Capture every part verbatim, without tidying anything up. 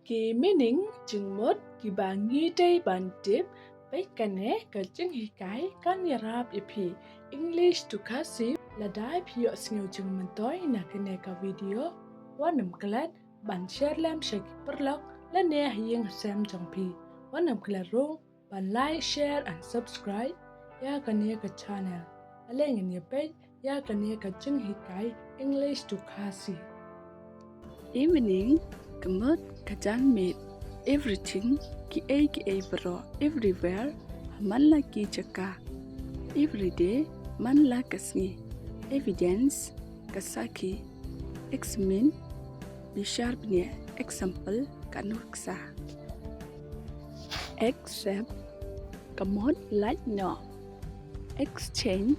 Ki meaning jingmut kiba ngi dei ban tip, bad kane ka jinghikai kan ïarap ïa phi English to Khasi. Lada phi ïohsngew jingmyntoi na kane ka video, wat nym klet ban share lem sha ki paralok lane ha ïing ha sem jong phi. Wat nym klet ruh ban like, share and subscribe ïa kane ka channel. Ale ngin ïa peit ïa kane ka jinghikai English to Khasi. Evening, ka mut ka janmiet. Everything, kiei kiei baroh. Everywhere, ha man la ki jaka. Everyday, man la ka sngi. Evidence, ka sakhi. Examine, bishar bniah. Example, ka nuksa. Accept, ka mut lait noh. Exchange,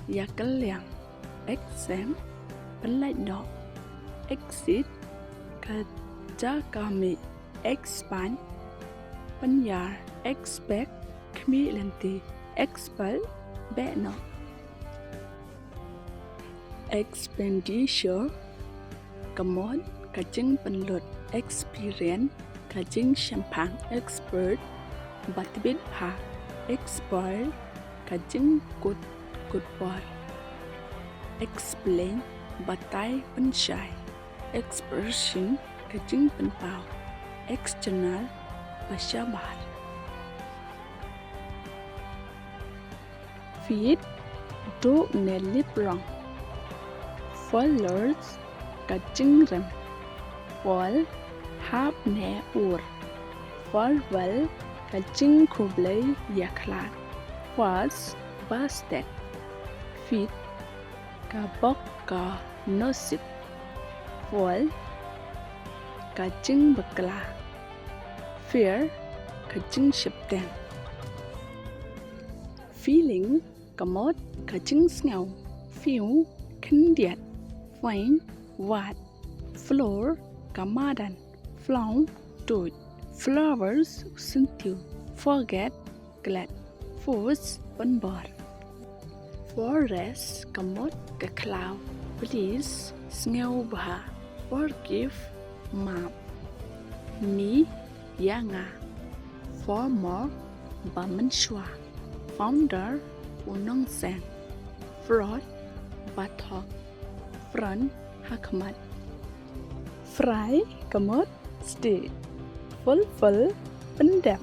ïa kylliang. Accept, pynlait noh. Exit, ka jaka mih. Expand, pynïar. Expect, khmih lynti. Expel, beh noh. Expenditure, ka mut ka jingpynlut. Experience, ka jingshemphang. Expert, ba tbit bha. Expire, ka jingkut, kut por. Explain, batai pynshai. Expression, ka jingpynpaw. External, ba shabar. Feet, duh ne lip rong. Followers, ka jingrem. Fall, hap ne ur. Farewell, ka jingkhublei ïakhlad. Fast, ba stet. Fit, ka bok ka nosip. Fall, ka jingbakla. Fear, ka jingsheptieng. Feeling, ka mut ka jingsngew. Few, khyndiat. Fine, wad. Floor, ka madan. Flow, tuid. Flowers, u syntiew. Forget, klet. Force, pynbor. Forest, ka mut ka khlaw. Bliss, sngewbha. Forgive, map. Me, ïa nga. Former, ba mynshuwa. Founder, u nongseng. Fraud, ba thok. Front, ha khmat. Fry, ka mut stew. Fulfill, pyndep.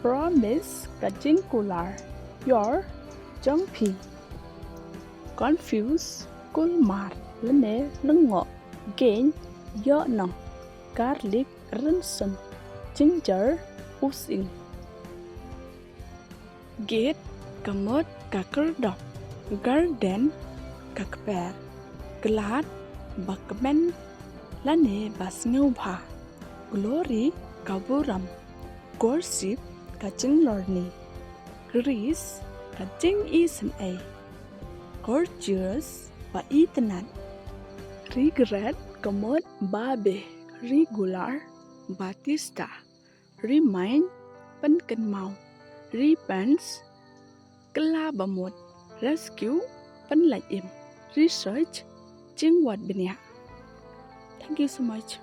Promise, ka jingkular. Your, jong phi. Confuse, kulmar lane lyngngoh. Gain, ïoh noh. Garlic, rynsun. Ginger, u sying. Gate, ka mut ka khyrdop. Garden, ka kper. Glad, ba kmen lane ba sngewbha. Glory, ka burom. Gossip, ka jinglorni. Grease, ka jingisynei. Gorgeous, ba itynnad. Regret, ka mut ba beh. Regular, ba tista. Remind, pynkynmaw. Repents, kylla ba mut. Rescue, pynlait im. Research, jingwad bniah. Thank you so much.